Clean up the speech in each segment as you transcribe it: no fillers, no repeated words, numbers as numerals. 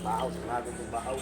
Bahaw, sarado itong bahaw.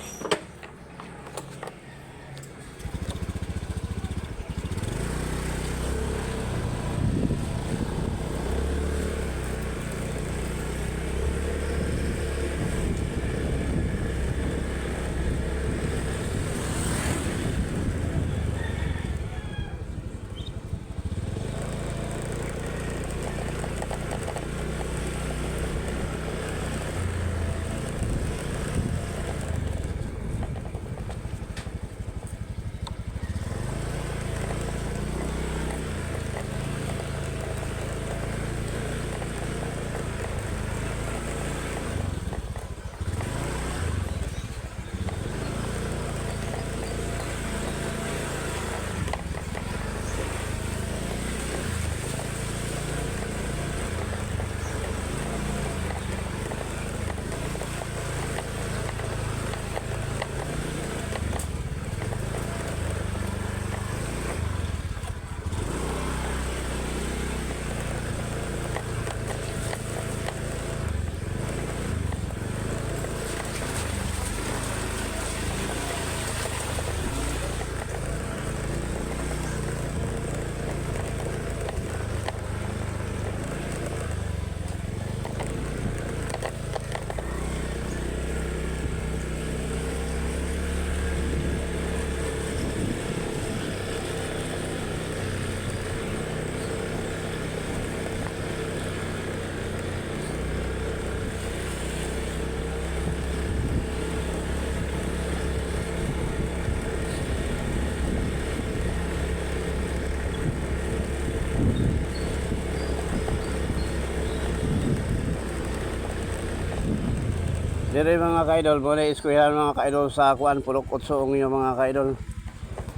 Dire mga kaidol, muna eskwelahan mga kaidol sa kuan Purok 8 Ungyo mga kaidol.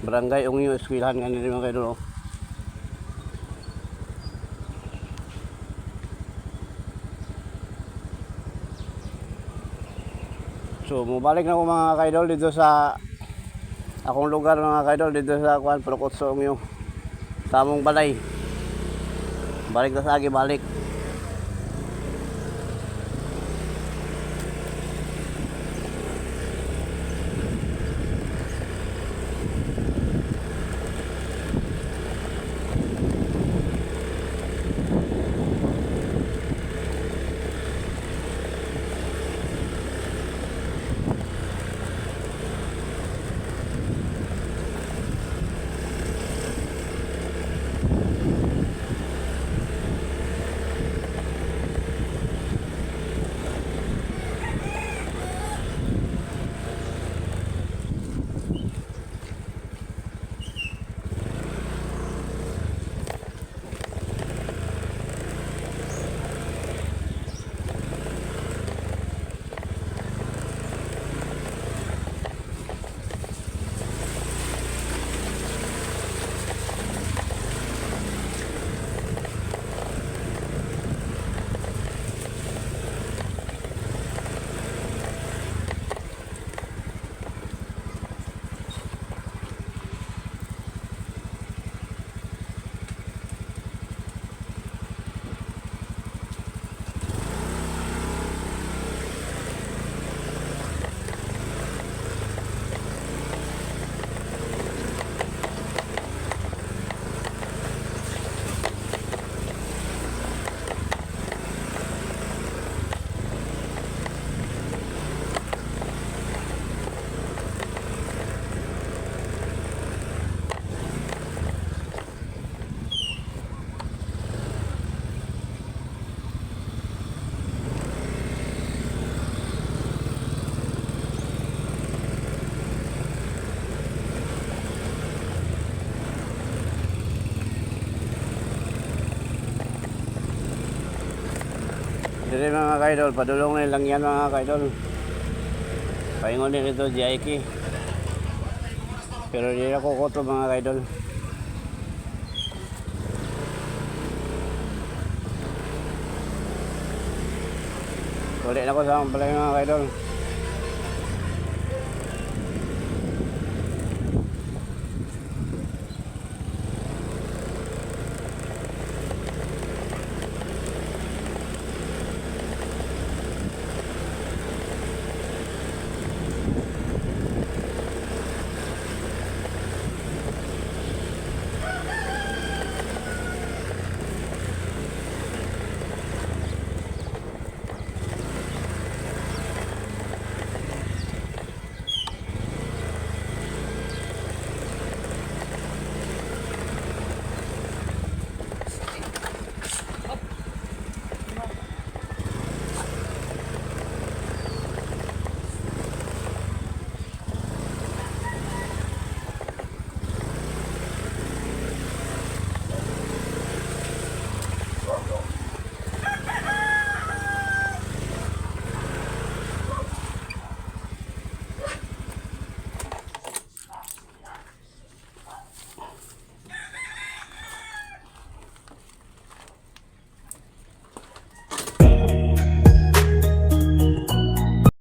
Barangay Ungyo eskwelahan nga nila mga kaidol. Oh. So, mubalik na ko mga kaidol dito sa akong lugar mga kaidol dito sa kuan Purok 8 Ungyo. Sa among balay. Balik na sa agi, balik. Dire mga kaidol, padulong na lang yan mga kaidol. Paingon din ito, JIK. Pero di ako koto mga kaidol. Uli na ko sa balay mga kaidol.